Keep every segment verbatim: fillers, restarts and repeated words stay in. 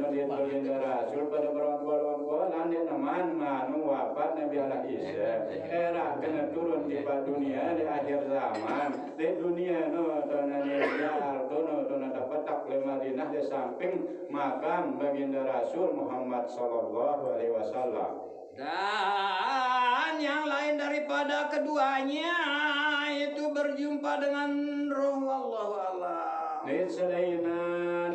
Baginda Rasul pada berongkol-ongkolan di neman manu wafat Nabi Allah Isa. Era kena turun di dunia di akhir zaman. Di dunia no tona niar tono tona tapetak le Madinah di samping makam Baginda Rasul Muhammad sallallahu alaihi wasallam. Dan yang lain daripada keduanya itu berjumpa dengan roh, wallahu a'lam. Di selain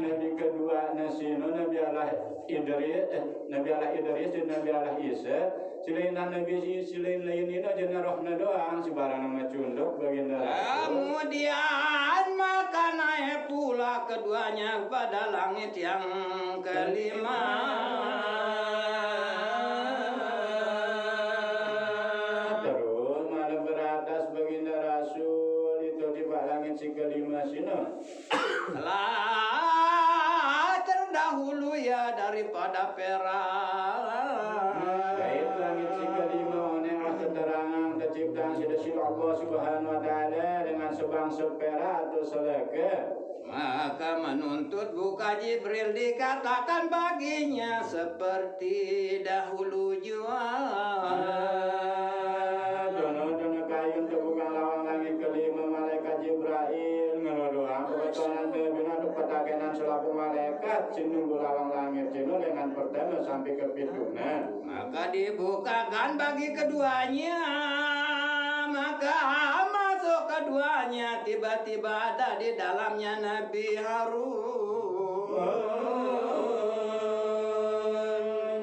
Nabi kedua nasino Nabi Allah Idris, eh, Nabi Allah Idris dan Nabi Allah Isa. Selain Nabi si selain lain ini aja rohna doang, sebarang nama cunduk Baginda Rasul. Kemudian maka naik pula keduanya pada langit yang kelima. Terus malah beratas Baginda Rasul itu di langit si kelima sino. Telah terdahulu ia daripada perak. Dait langit si kelima oneng keterangan keciptaan sida sida Allah Subhanahu wa Ta'ala dengan sebang sepera atau selege. Maka menuntut buka Jibril dikatakan baginya seperti dahulu jua. Dono-dono kayun tebuka lawang langit kelima malaikat Jibril, ngelodoang kebetulan bina petakenan selaku malaikat, sinunggu lawang langit sinu dengan pertama sampai ke pituna. Maka dibukakan bagi keduanya, maka masuk keduanya, tiba-tiba ada di dalamnya Nabi Harun.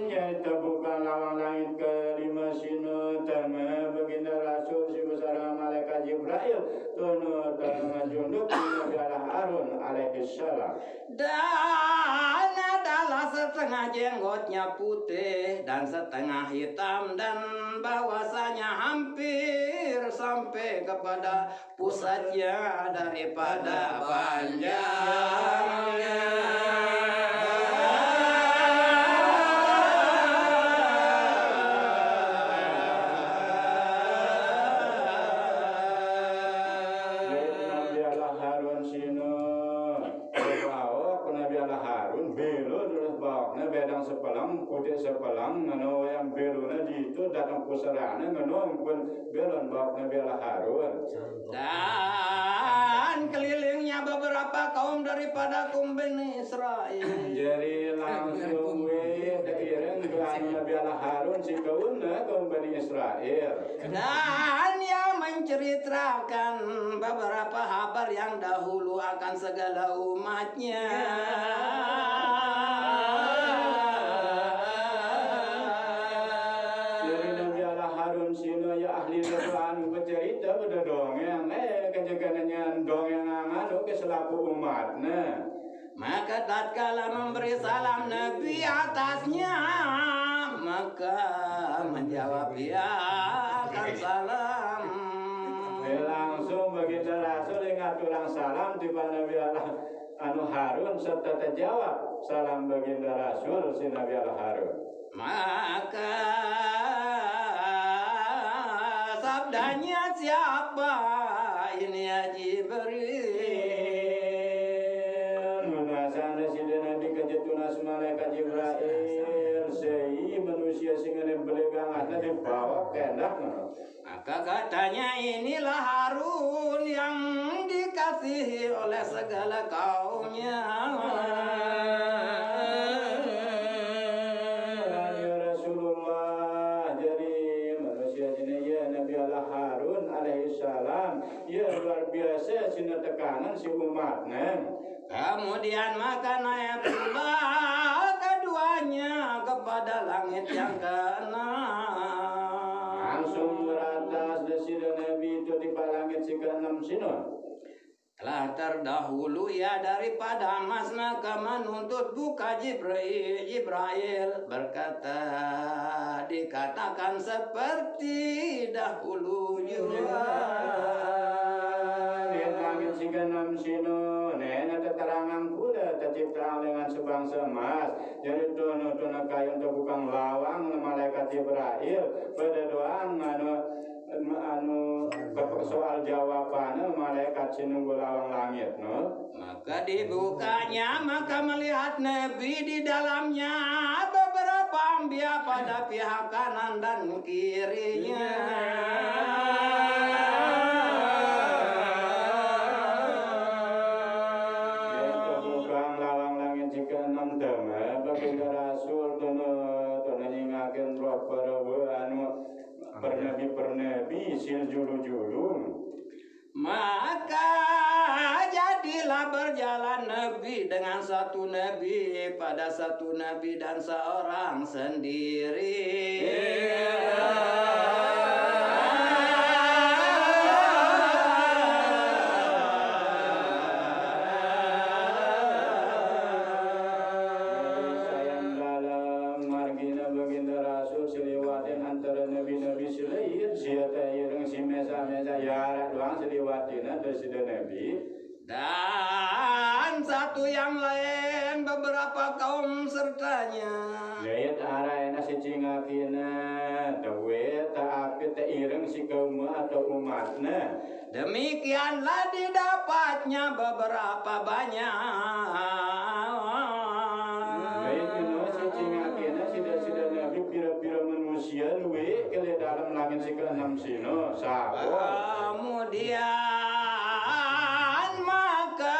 Nyata buka lawang langit kelima sinu tama Baginda Rasul si besar malaikat Jibril, tono tama junduk Nabi Allah Harun alaihi salam. Dan adalah setengah jenggotnya putih dan setengah hitam, dan bahwasanya hampir sampai kepada pusatnya daripada panjangnya. Nabi Allah Harun sinu. Baok Nabi Allah Harun, belo terus baokna bedang sepelang, kudik sepelang, ngeno yang belona ditu datang puserana ngeno pun belon baok Nabi Allah Harun. Dan kelilingnya beberapa kaum daripada kaum Bani Israel. Jadi langsung we keiring doa Nabi Allah Harun si kaumna kaum Bani Israel. Dan ia menceritakan beberapa kabar yang dahulu akan segala umatnya. Jadi Nabi Allah Harun sinu ya ahli Quran bercerita pada dongeng, eh, kejaganannya dongeng nganu ke selaku umatna. Maka tatkala memberi salam Nabi atasnya, maka menjawab ia akan salam. Ya, langsung Baginda Rasul yang ngaturang salam tiba Nabi Allah anu Harun serta terjawab salam Baginda Rasul si Nabi Allah Harun. Maka sabdanya siapa ini ya Jibril? Nunasana sida Nabi kajatunas malaikat Jibril, sei manusia sing ane belegang ada dibawa kendak. Maka katanya inilah Harun yang dikasihi oleh segala kaumnya. Ya Rasulullah, jadi manusia ini ya Nabi Allah Harun alaihissalam, ya luar biasa sina tekanan si umatnya. Kemudian maka naik pula keduanya kepada langit yang keenam. Langsung beratas desida Nabi itu di langit si keenam sino. Telah terdahulu ia daripada emas, maka menuntut buka Jibril, Jibril berkata, dikatakan seperti dahulu jua. Di langit si keenam sino, nena teterangan pula tercipta dengan sebangsa emas. Jadi tono-tono kayun tebukang lawang malaikat Jibril pada doang anu Anu, soal jawabannya malaikat sinunggu lawang langit, no? Maka dibukanya, maka melihat Nabi di dalamnya beberapa anbiya pada pihak kanan dan kirinya. Yaitu bukan lawang langit jika enam dama, baginda Rasul tuna, tuna nyingakin roh para anu, pernabi-pernabi, sil julu-julu. Maka jadilah berjalan Nabi dengan satu Nabi pada satu Nabi dan seorang sendiri. Sayang dalam margina baginda Rasul siliwatin antara nabi-nabi silain, siata ireng si mesa-mesa, ya, arak doang siliwatin ada sida nabi. Dan satu yang lain beberapa kaum sertanya. Yait arai nasi cingakina, tawit, tapi tak ireng si kaum atau umatna. Demikianlah didapatnya beberapa banyak. Yait kena si cingakina, sida-sida nabi pira-pira manusia luwe kele dalam langit si keenam sino. Sapa? Kemudian maka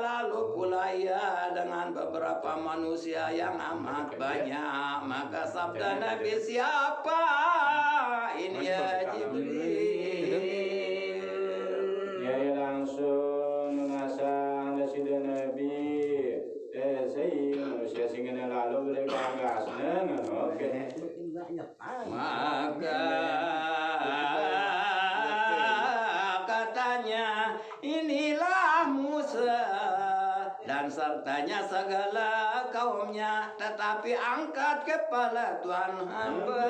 lalu pula ia dengan beberapa manusia yang amat banyak. Maka sabda Nabi, "Siapa ini, ya Jibril?" Yai langsung ngasang dasida Nabi. Eh, sai manusia sing ngene lalu boleh gagas neng, oke. Maka katanya, "Inilah Musa dan sertanya segala kaumnya, tetapi angkat kepala Tuhan hamba."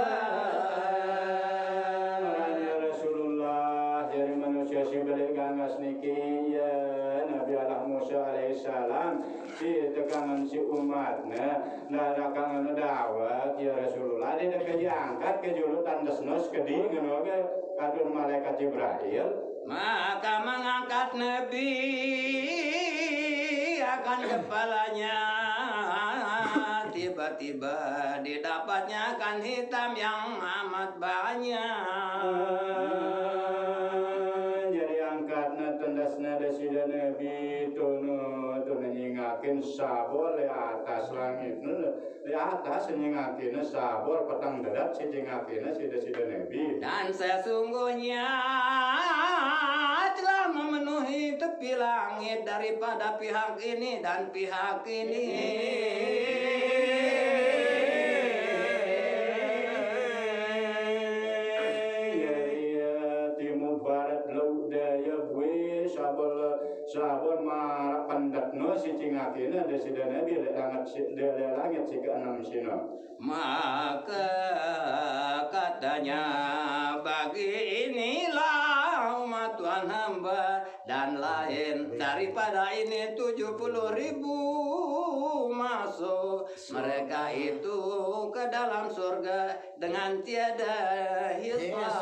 Ya Rasulullah, jadi manusia si balik gagas niki, ya Nabi Allah Musa alaihissalam, si tekangan si umatnya, nah, dakangan dawat, ya Rasulullah, dia dah kerja angkat ke julu tandas nos ke di, ngono ke, katur malaikat Jibril. Maka mengangkat Nabi akan kepalanya, tiba-tiba didapatnya akan hitam yang amat banyak. Ah, jadi angkatna tendasna dasida Nabi tunu, tunu nyingakin sabol di atas langit. Di atas nyingakina sabor petang derat si cingakina sida-sida Nabi. Dan sesungguhnya telah memenuhi tepi langit daripada pihak ini dan pihak ini. Ya, iya, timur, barat, laut, daya, bue, sabor, sabor, marak pendatno si cingakina dasida Nabi lek langit si, lek langit si keenam sino. Maka katanya, "Bagi inilah umat Tuhan hamba, dan lain daripada ini tujuh puluh ribu masuk mereka itu ke dalam surga dengan tiada hisab."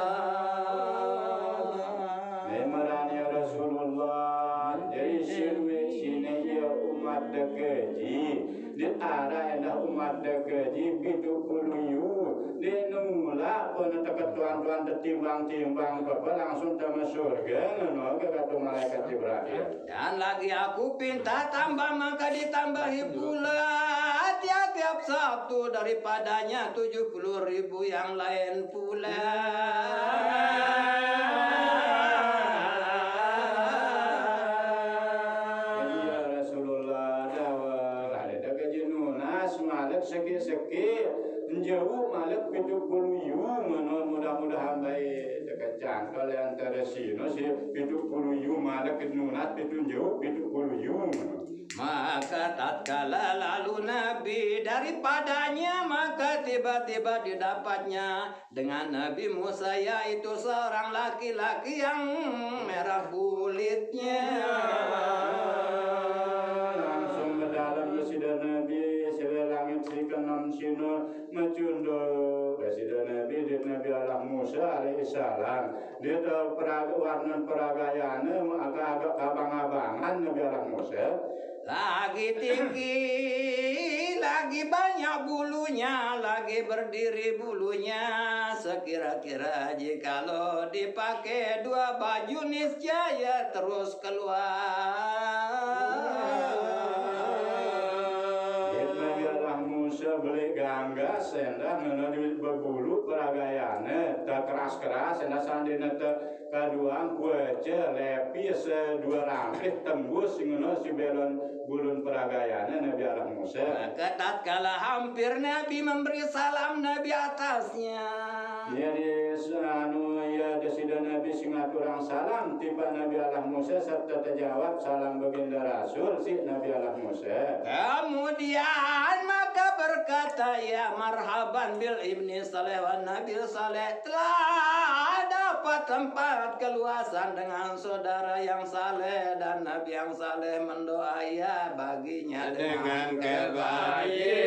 Memang ya Rasulullah, jadi sini, sini ya umat dekaji. Di arah endah umat dekaji pitu puluh yu. Di nula pun teket tuan-tuan tetimbang-timbang papa langsung tama surga, ngono ke kata malaikat Jibril. Dan lagi aku pinta tambah, maka ditambahi pula tiap-tiap Sabtu daripadanya tujuh puluh ribu yang lain pula. Iya Rasulullah, dawal ada dekaji nunas malik seki-seki, njauh malik pitu puluh yu, ngono mudah-mudahan baik. Dekat cangkal antara sino si pitu puluh yu malik nunas pitu njauh pitu puluh yu. Maka tatkala lalu Nabi daripadanya, maka tiba-tiba didapatnya dengan Nabi Musa, yaitu seorang laki-laki yang merah kulitnya. Langsung ke dalam sida Nabi, sila langit, sila Nam sino macunduk Presiden Nabi, di Nabi Allah Musa alaihissalam. Dia tahu peraga, warna peragayana agak-agak kabang-abangan Nabi Allah Musa. Lagi tinggi, lagi banyak bulunya, lagi berdiri bulunya. Sekira-kira jikalau dipakai dua baju, niscaya terus keluar. Nabi Allah Musa beli ganggas, endah nana di bebulu peragayana, tak keras-keras, endah sandina tak kaduang kuaca lepis dua rampih tembus ngono si belon bulun peragayana Nabi Allah Musa. Maka tatkala hampir Nabi memberi salam, Nabi atasnya. Jadi anu ya desida Nabi sing aturang salam tiba Nabi Allah Musa serta terjawab salam baginda Rasul si Nabi Allah Musa. Kemudian maka berkata ia, marhaban bil ibni saleh wa nabi saleh, telah dapat tempat keluasan dengan saudara yang saleh dan nabi yang saleh mendoa ia baginya dengan kebajikan.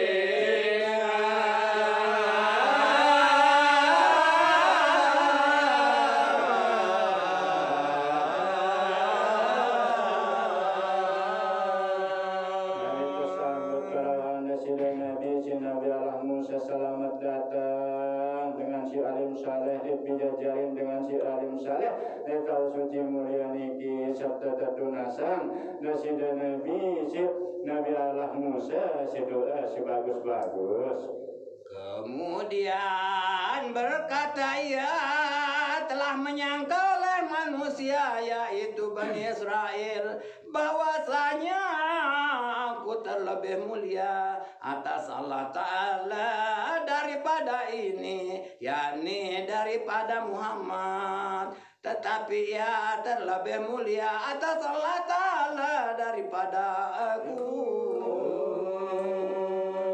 Nabi kesambut kalawan sida Nabi, si Nabi Allah Musa selamat datang dengan si alim saleh, dipijajarin dengan si alim saleh, di tahu suci mulia niki serta tetunasang. Nah, sida Nabi, si Nabi Allah Musa, si doa, si bagus-bagus. Kemudian berkata ia, telah menyangka oleh manusia, yaitu Bani Israel, bahwasanya aku terlebih mulia atas Allah Ta'ala daripada ini, yakni daripada Muhammad. Tetapi ia terlebih mulia atas Allah Ta'ala daripada aku.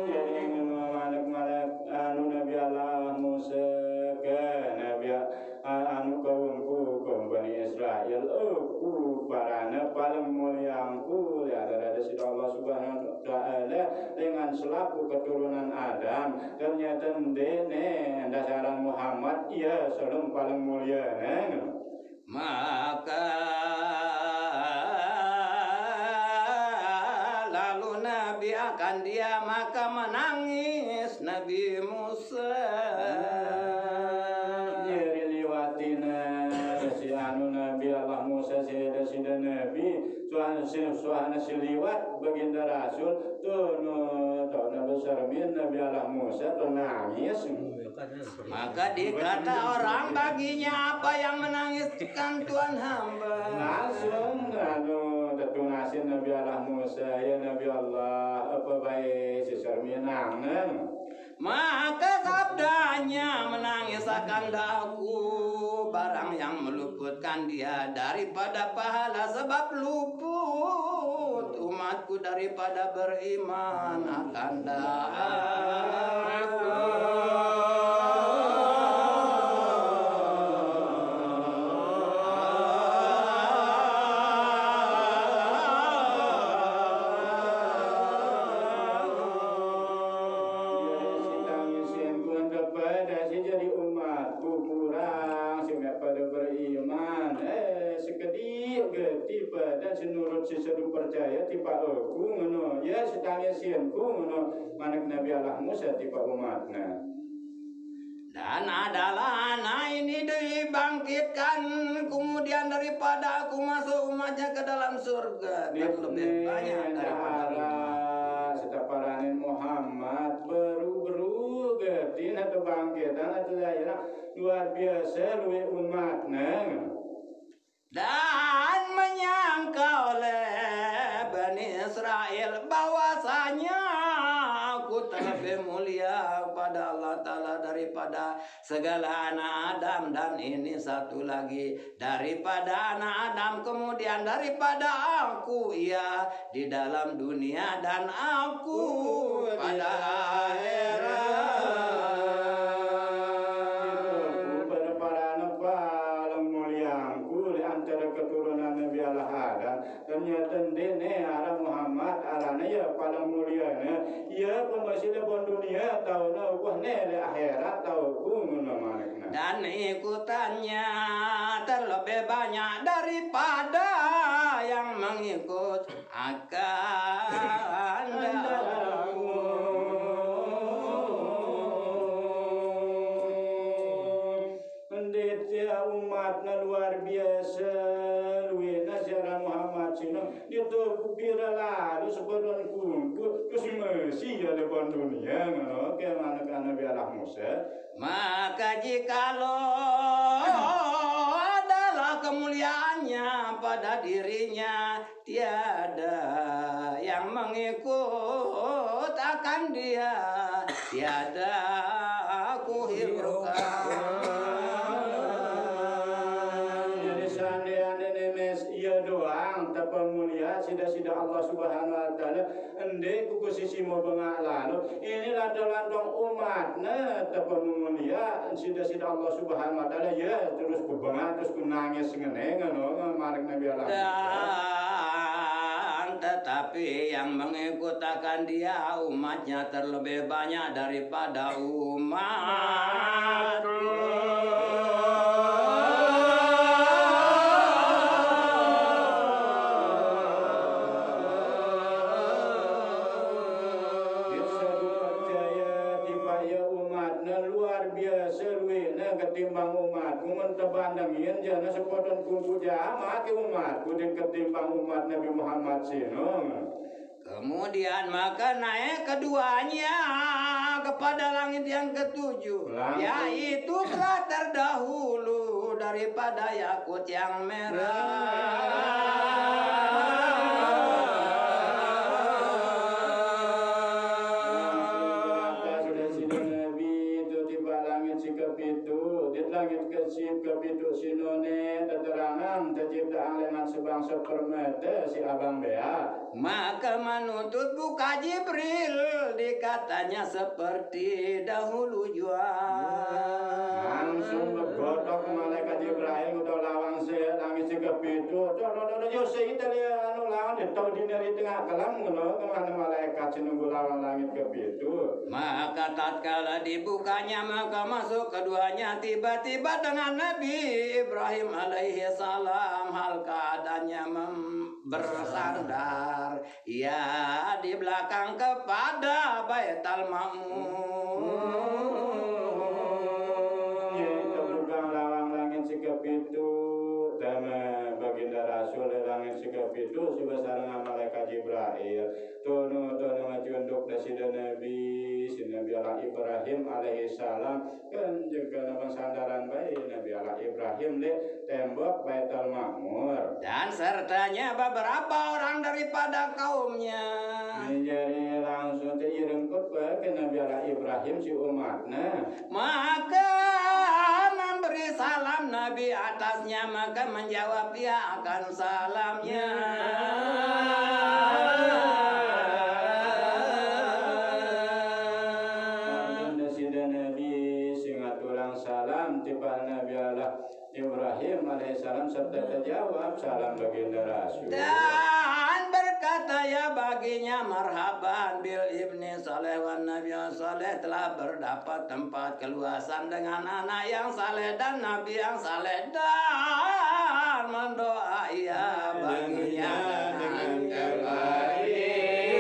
Jadi, malak-malak anu Nabi Allah Musa ke Nabi a-, anu kaumku, kaum Bani Israel, aku parana paling mulia aku, ya, ada-ada sida Allah Subhanahu wa Ta'ala dengan selaku keturunan Adam. Ternyata ndene dasaran Muhammad, ya, selum paling mulia, neng. Maka lalu Nabi akan dia, maka menangis Nabi Musa. Jadi liwatina si anu Nabi Allah Musa, si, sida Nabi, suana si, suana si liwat baginda Rasul, tu nu, tu nu sermin Nabi Allah Musa tu nangis. Maka dikata orang baginya, apa yang menangiskan Tuhan hamba? Langsung anu tetunasin Nabi Allah Musa, ya Nabi Allah, apa bae si sermin nangen? Maka sabdanya, menangisakan aku barang yang meluputkan dia daripada pahala, sebab luput umatku daripada beriman akan aku. Jadi, si tangis sing pun kepada si jadi umatku kurang, sing pada beriman. Eh, sekedik geti pada si nurut si sedu percaya tipa aku ngono. Ya, si tangis sing ku ngono. Manik Nabi Allah Musa tipa umatna. Dan adalah anak ini dibangkitkan kemudian daripada aku masuk umatnya ke dalam surga dan lebih banyak daripada umat. Setaparanin Muhammad beru-beru gedina kebangkitan atau lahirnya luar biasa luwe umatna. Dan menyangka oleh Bani Israel bahwasanya aku terlebih mulia pada Allah Ta'ala daripada segala anak Adam, dan ini satu lagi, daripada anak Adam, kemudian daripada aku, ia di dalam dunia dan aku pada akhirat. Pada parana paling mulia aku di antara keturunan Nabi Allah Adam. Ternyata ndene arah Muhammad, arahnya ya paling mulia. Ya, pun masih ada pun dunia. Nele akhirat tau ku ngono manekna. Dan ikutannya terlebih banyak daripada yang mengikut akan. Ende sia umatna luar biasa, luena sia Muhammad sino, ditu pira lalu sepadon kungku, terus mesi ya depan dunia, ngono, ke mana ke Nabi Allah Musa. Maka jikalau adalah kemuliaannya pada dirinya, tiada yang mengikut akan dia, tiada aku hiraukan. Jadi seandainya Mes iya doang, tapi mulia sida-sida Allah Subhanahu wa Ta'ala, ende ku sisi mau bengak lalu. Ini lantong-lantong umatna, tapi mulia sida-sida Allah Subhanahu wa Ta'ala, ya, terus ku bengak, terus ku nangis ngene, ngono, marek Nabi Allah. Dan tetapi yang mengikutakan dia umatnya terlebih banyak daripada umat. Bisa dipercaya tiba ya umatna luar biasa luwihna ketimbang umatku, mun tebandingin jana sepotong kubu jama ke umatku di ketimbang umat Nabi Muhammad sino. Kemudian maka naik keduanya kepada langit yang ketujuh, yaitu telah terdahulu daripada yakut yang merah. Maka sudah sida Nabi itu tiba langit si kepitu, di langit ke si kepitu sinone teterangan tercipta anglengan sebangsa permata si abang bea. Maka menuntut buka Jibril, dikatanya seperti dahulu jua. Langsung begotok malaikat Jibril utawa lawang se langit si kepitu. Doh, doh, doh, doh, yo se kita lihat anu lawang di tau di neri tengah kelam ngono, kemana malaikat si nunggu lawang langit kepitu. Maka tatkala dibukanya, maka masuk keduanya tiba-tiba dengan Nabi Ibrahim alaihi salam, hal keadaannya mem- bersandar, ya, di belakang kepada Baitul Ma'mur. Yaitu tukang lawang langit si kepitu, tama baginda Rasul langit si kepitu, si besar malaikat Jibril. Tono, tono ngajunduk da sida Nabi, si Nabi Allah Ibrahim alaihi salam, kanjeng kana sandaran bae Nabi Allah Ibrahim de tembok Baitul Ma'mur. Dan sertanya beberapa orang daripada kaumnya. Jadi langsung te irengkut bae ke Nabi Allah Ibrahim si umatna. Maka memberi salam Nabi atasnya, maka menjawab ia akan salamnya. Langsung da sida Nabi sing atulang salam tiba Nabi Allah Ibrahim alaihissalam serta terjawab salam baginda Rasul. Dan berkata ia baginya, marhaban bil ibni saleh wan nabi saleh, telah berdapat tempat keluasan dengan anak yang saleh dan nabi yang saleh, dan mendoa ia baginya dengan kebaikan.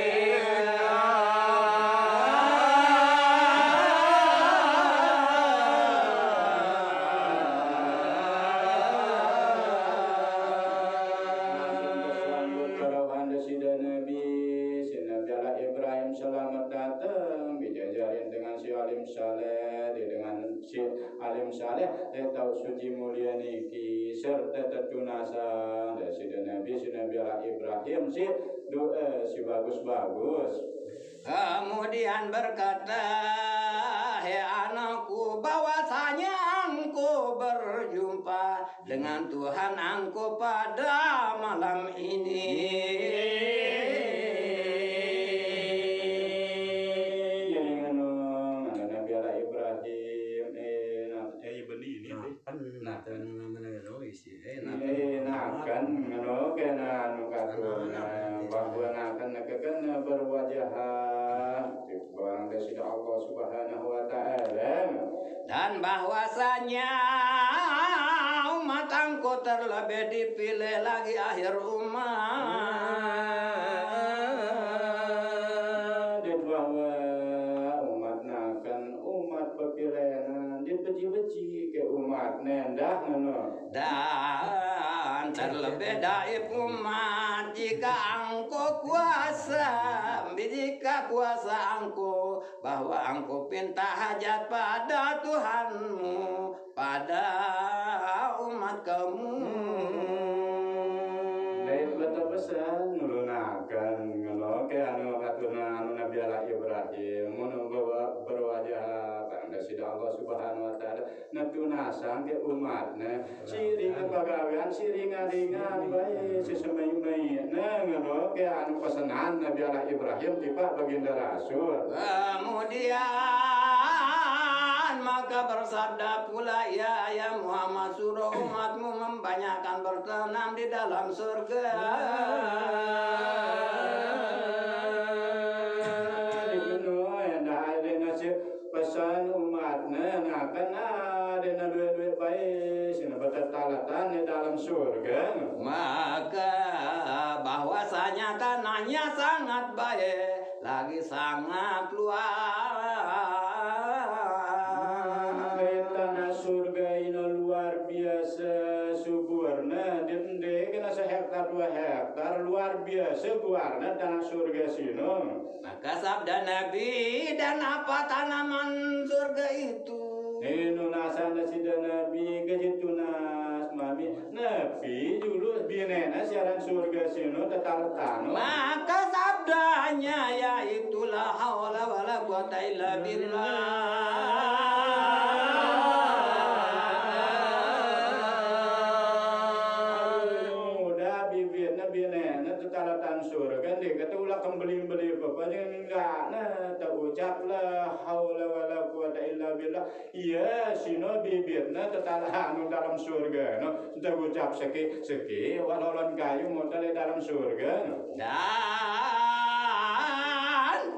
Langsung bersambut karawan da sida Nabi, si Nabi Allah Ibrahim selamat datang, dijajarin dengan si alim saleh, di dengan si alim saleh, eh, tau suci mulia niki, serta tetunasan da sida Nabi, si Nabi Allah Ibrahim, si doa si bagus-bagus. Kemudian berkata, "Hai anakku, bahwasanya engkau berjumpa dengan Tuhan engkau pada malam ini." Jadi ngono, mana Nabi Allah Ibrahim, eh, nah, eh, benih ini, nah, kan, nah, kan, mana, mana, Enakan, ngono kena anu katuna, bahwa nakan nakakana berwajah. Bang da sida Allah Subhanahu wa Ta'ala. Dan bahwasanya umat angku terlebih dipilih lagi akhir umat. Dan bahwa umat nakan umat pepilehan, dibeji-beji ke umat nendah ngono. Dan terlebih daib umat, jika angku kuasa, jika kuasa angku, bahwa angku pinta hajat pada Tuhanmu, pada umat kamu. Baik, betul pesan nulunakan ngono ke anu katuna anu Nabi Allah Ibrahim, ngono bawa berwajah pada sida Allah Subhanahu wa Ta'ala. Netu nasang ke umatne, siri ke pagawean, siri ngaringan bae, sesemai-mai. Nah, ngono ke anu pesenan Nabi Allah Ibrahim tiba Baginda Rasul. Kemudian maka bersabda pula ia, ya Muhammad, suruh umatmu membanyakan bertanam di dalam surga. Dibunuh, ya, ndak ada nasib pesan umatne, nah, kan ada na duit-duit baik, sini bertetalatan di dalam surga. Maka bahwasanya tanahnya sangat baik, lagi sangat luas. Tanah surga ini luar biasa subur. Nah, di, di kena sehektar, dua hektar, luar biasa guarna tanah surga sino. Maka sabda Nabi, dan apa tanaman surga itu? Inu nasana sida Nabi, kejitu nas mami. Nabi dulu binena siaran surga sino tetar tano. Maka sabdanya, yaitu la haula wala quwata illa billah. Muda bibirna binena tetar tan surga, dia kata ulah kembeli-beli apa-apa, jangan enggak. Nah, tak ucap la haula wala quwata illa billah. Iya, sino bibirna tetala anu dalam surga, no. Ente ucap seki, seki, walolon kayu modal dalam surga, no. Dan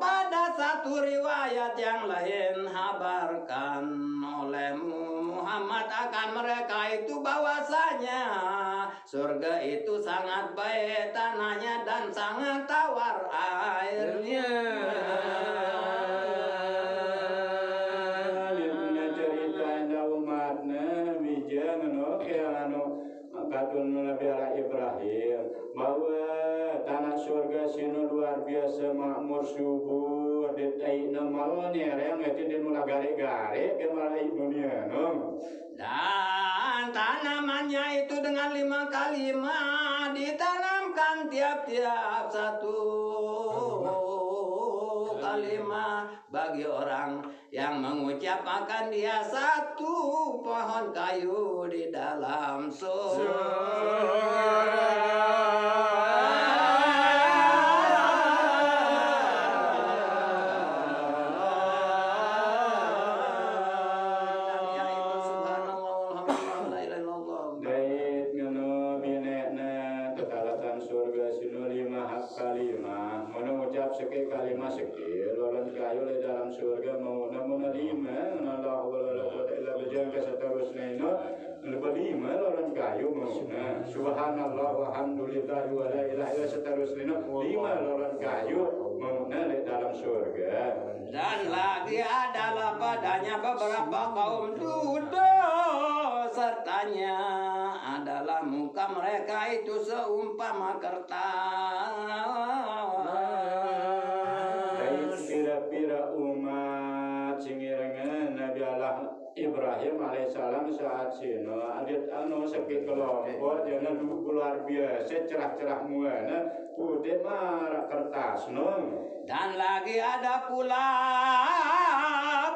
pada satu riwayat yang lain habarkan olehmu Muhammad akan mereka itu bahwasanya surga itu sangat baik tanahnya dan sangat tawar airnya. Dia punya cerita indah umatnya, bijang, no, ke anu, katun Nabi Allah Ibrahim, bahwa tanah surga sino luar biasa makmur subur, di tai nemal nyereng, itu di mula gare-gare, ke malai dunia, no. Dan tanamannya itu dengan lima kalimah ditanamkan tiap-tiap satu kalimah bagi orang yang mengucap akan dia satu pohon kayu di dalam surga. Subhanallah, walhamdulillah, la ilaha illallah. Dait ngono binekna ketalatan surga sino lima hak kalimah. Ngono ngucap seki kalimah seki, lolon kayu le dalam surga mau namuna lima, ngono la haula wala quwata illa billah, ke seterusnya ino, lebih lima lolon kayu mau. Nah, subhanallah, walhamdulillah, wa la ilaha illa seterusnya ino, lima lolon kayu mau, nah, le dalam surga. Dan lagi adalah padanya beberapa kaum duduk sertanya adalah muka mereka itu seumpama kertas. Dait pira-pira umat sing irengan Nabi Allah Ibrahim alaihissalam saat sino adit anu seki kelompok jana du-, luar biasa cerah-cerah muana putih marak kertas no. Dan lagi ada pula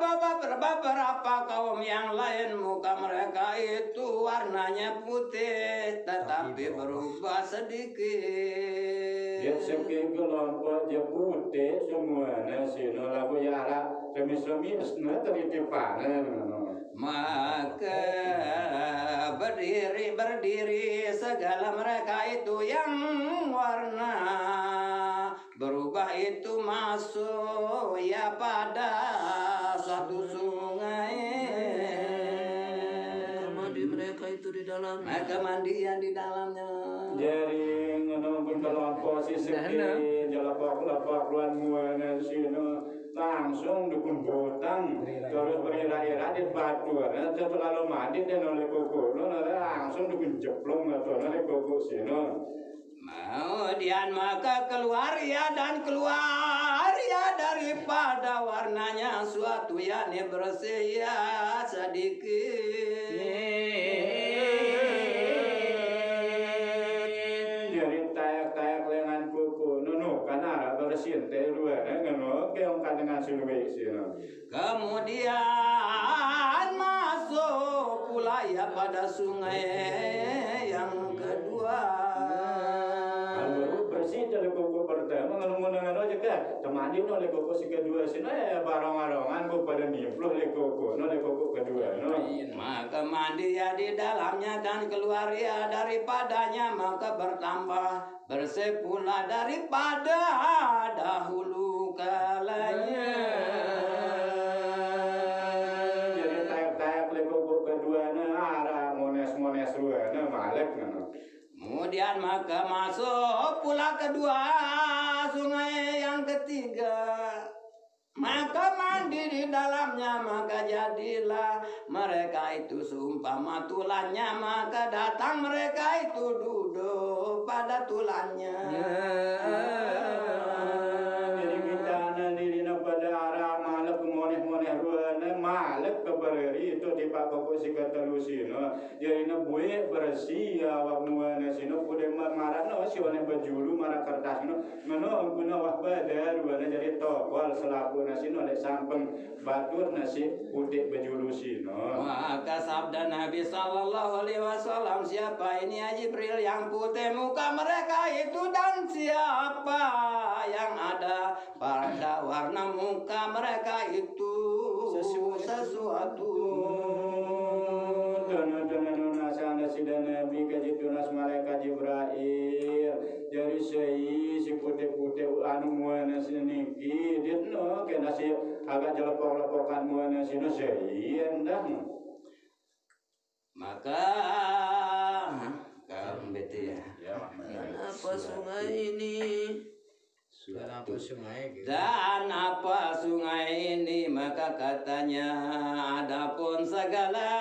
beberapa, beberapa kaum yang lain muka mereka itu warnanya putih tetapi berubah sedikit. Dia seki kelompok je putih semuanya sino lagu yara remis-remis na tadi tipanan. Maka berdiri, berdiri segala mereka itu yang warna berubah itu masuk ya pada Maka mandian di dalamnya. Jadi ngono pun kalau posisi sepi, jalapok-lapok ruan muana sino, langsung dukun botang, terus berira-ira di batu. Nah, setelah lo mandi dan oleh koko, lo langsung dukun jeplung atau oleh koko sino. Kemudian maka keluar ia dan keluar ia daripada warnanya suatu, yakni bersih ia sedikit. Jadi tayak-tayak lengan kuku, nunu, kan arah bersih, teh luar, eh, ngono, keong kan dengan siluwe sino. Kemudian masuk pula ia pada sungai yang kedua. Kalau bersih dari koko pertama, kalau mau dengan aja kan, temani no le koko si kedua sini, eh, barong-barongan kok pada nimpluh le koko, no le koko kedua, no. Maka mandi ia di dalamnya dan keluar ia daripadanya, maka bertambah bersih pula daripada dahulu kalanya. Jadi tayak-tayak le koko kedua, no, arah mones-mones dua, no, malek, no. Kemudian maka masuk pula kedua sungai yang ketiga. Maka mandi di dalamnya, maka jadilah mereka itu seumpama tulannya, maka datang mereka itu duduk pada tulannya. Jadi kita nanti dina pada arah malek moneh-moneh ruana, malek kebereri itu di pak koko si ketelusino. Jadi na buik bersih awak muana sino, kude marano si one bajulu mara kertas no. Mano guna wah pada ruana jadi tokol selaku nasino lek sampeng batur nasi putih bajulu sino. Maka sabda Nabi sallallahu alaihi wasallam, siapa ini ya Jibril yang putih muka mereka itu dan siapa yang ada pada warna muka mereka itu sesuatu. Dana-dana nunasana sida Nabi kaji tunas malaikat Jibrail. Jadi sei si putih-putih anu muana sini niki, dit no kena si agak jelepok-lepokan muana sini sei endah. Maka kamu bete ya. Ya, Mak. Kenapa sungai ini? Dan apa sungai ini? Maka katanya, adapun segala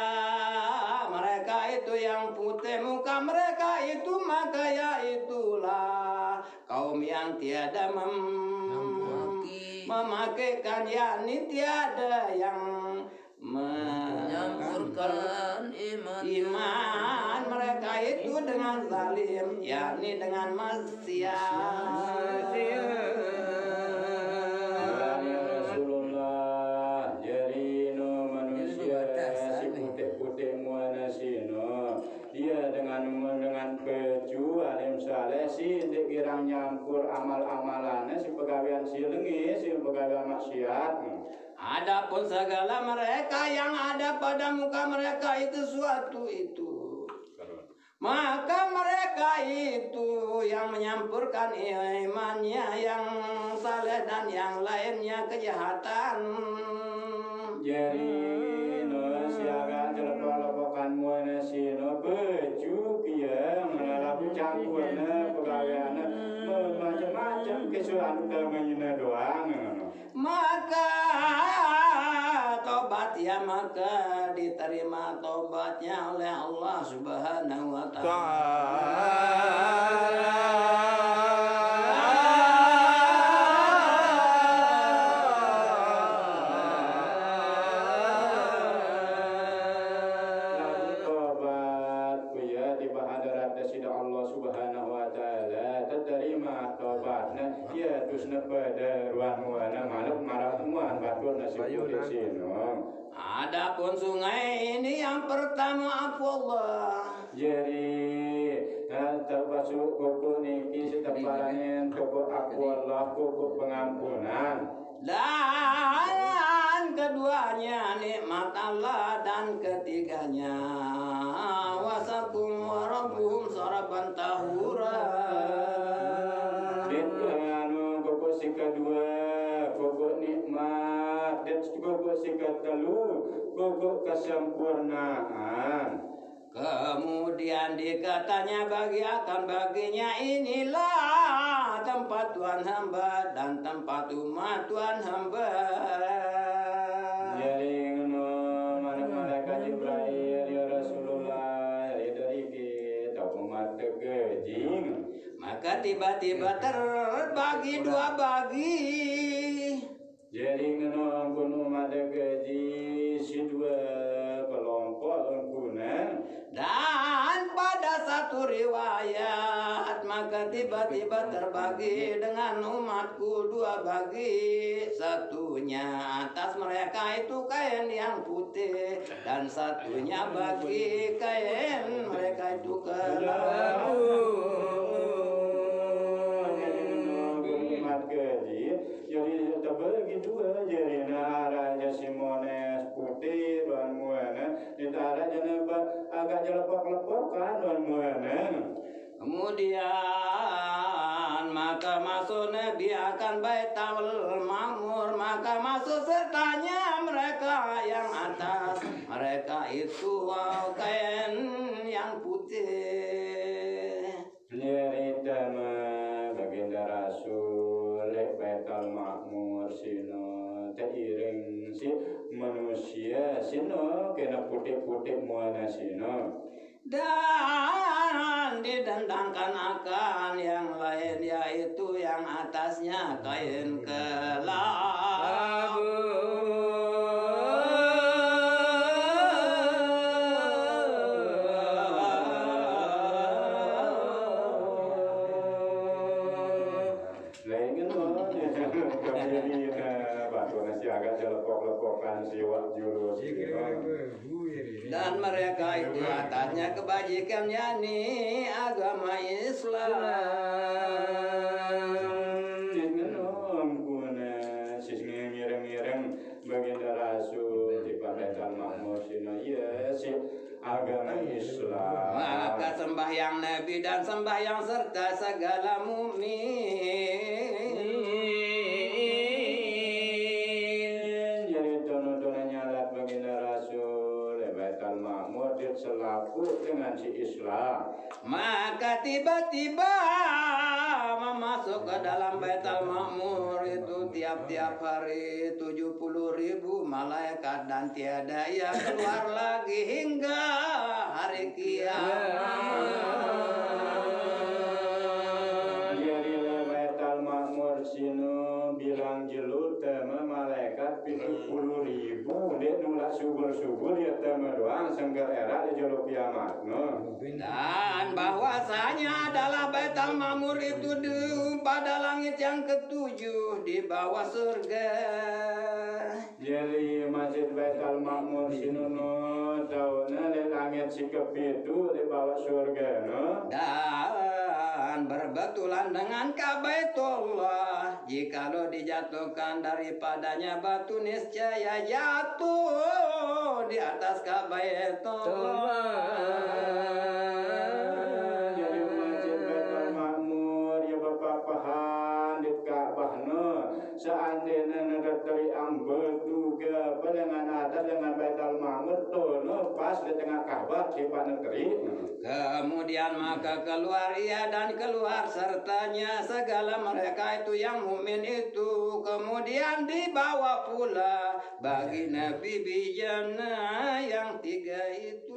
mereka itu yang putih muka mereka itu, maka yaitulah kaum yang tiada mem- memakaikan, yakni tiada yang menyampurkan iman. Iman mereka itu dengan zalim, yakni dengan maksiat. Ya Rasulullah, jadi no manusia si putih-putih muana sino. Dia dengan dengan pecu alim saleh si ndik girang nyampur amal-amalannya si pegawean si lengi, si pegawean maksiat. Adapun segala mereka yang ada pada muka mereka itu suatu itu, maka mereka itu yang menyampurkan imannya yang saleh dan yang lainnya kejahatan. Jadi no siaga jelepok-lepokan muana sino bejuk ia menalaku campurna pegaweanna macam-macam kesuan temenina doang. Maka tobat ia, maka diterima tobatnya oleh Allah Subhanahu wa Ta'ala. Lalu tobat ku ia di hadarat Sida Allah Subhanahu wa Ta'ala, terima tobatna. Ia terus pada ruan muana maluk marah muan batur nasib kulit sino. Adapun sungai ini yang pertama aku Allah. Jadi, eh, termasuk koko niki setemparannya koko aku Allah, koko pengampunan. Dan keduanya nikmat Allah, dan ketiganya wasakum warabuhum saraban tahura. Dit anu koko si kedua, koko nikmat. Dit koko si ketelu, koko kesempurnaan. Kemudian dikatanya bagi akan baginya, "Inilah tempat Tuhan hamba dan tempat umat Tuhan hamba." Jadi ngono, mana malaikat Jibril, "Ya Rasulullah, ya dari kita umat tegejing." Maka tiba-tiba terbagi dua bagi. Jadi ngono, ampun, umat gaji si dua kelompok empunan. Dan pada satu riwayat, maka tiba-tiba terbagi dengan umatku dua bagi. Satunya atas mereka itu kain yang putih, dan satunya bagi kain mereka itu kelabu. Jadi ngono, ampun, umat gaji. Jadi tebel gitu aja, nah, arahnya Simones putih, Tuan Muana, di arahnya agak jelepok-lepok kan, Tuan Muana. Kemudian maka masuk Nabi akan Baitul Ma'mur, maka masuk sertanya mereka yang atas, mereka itu kain yang putih. Nyerita mah Baginda Rasul lek Baitul Ma'mur sino, teiring si manusia sino kena putih-putih muana sino. Dan didendangkan akan yang lain, yaitu yang atasnya kain kelabu. Lain kan, oh, kami jadi, eh, batu nasi agak jelepok-lepokan siwak jurus. Dan mereka itu atasnya kebajikan, yakni agama Islam. Ngono, ampun, sis ngiring-ngiring Baginda Rasul di Baitul Ma'mur sino, ya, si agama Islam. Maka sembahyang Nabi dan sembahyang serta segala mukmin. Jadi tono-tono nyalat Baginda Rasul, Baitul Ma'mur, dia selaku dengan si Islam. Maka tiba-tiba memasuk ke dalam Baitul Ma'mur itu tiap-tiap hari tujuh puluh ribu malaikat dan tiada ia keluar lagi hingga hari kiamat. Jadi Baitul Ma'mur sino bilang jelo tama malaikat pitu puluh ribu, dek nulak subur-subur ya tama doang, sengker erak di jelo kiamat. No. Dan bahwasanya adalah Baitul Ma'mur itu di, pada langit yang ketujuh di bawah surga. Jadi Masjid Baitul Ma'mur sinono tauna di langit si kepitu di bawah surga, no. Dan berbetulan dengan Ka'baitullah, jikalau dijatuhkan daripadanya batu, niscaya jatuh di atas Ka'baitullah. Jadi Masjid Baitul Ma'mur, ya, bapak pahan di Ka'bah, no. Seandainya nada teri ambel tuga apa dengan ada dengan Baitul Ma'mur, tono pas di tengah Ka'bah, sifat negeri. Kemudian maka keluar ia dan keluar sertanya segala mereka itu yang mukmin itu. Kemudian dibawa pula bagi Nabi bijana yang tiga itu.